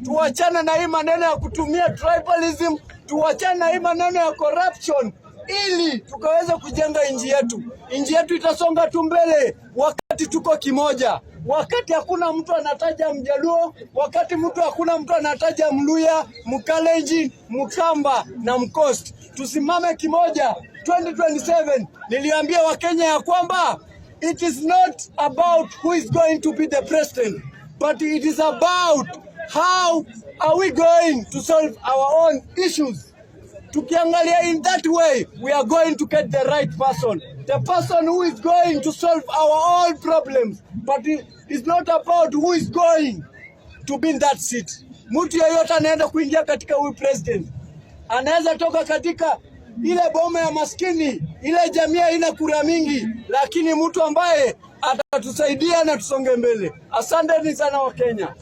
Tuachane na hii maneno ya kutumia tribalism, tuachane na hii maneno ya corruption ili tukaweza kujenga nchi yetu. Nchi yetu itasonga tu mbele wakati tuko kimoja, wakati hakuna mtu anataja Mjaluo, wakati mtu hakuna mtu anataja Mluya, Mkalenjin, Mkamba na Mcoast. Tusimame kimoja. 2027 niliambia Wakenya ya kwamba it is not about who is going to be the president, but it is about how are we going to solve our own issues. Tukiangalia in that way, we are going to get the right person, the person who is going to solve our all problems, but it is not about who is going to be in that seat. Mtu yeyote anaenda kuingia katika huyu president anaweza toka katika ile boma ya maskini, ile jamii haina kura mingi, lakini mtu ambaye atatusaidia na tusonge mbele. Asanteni sana Wakenya.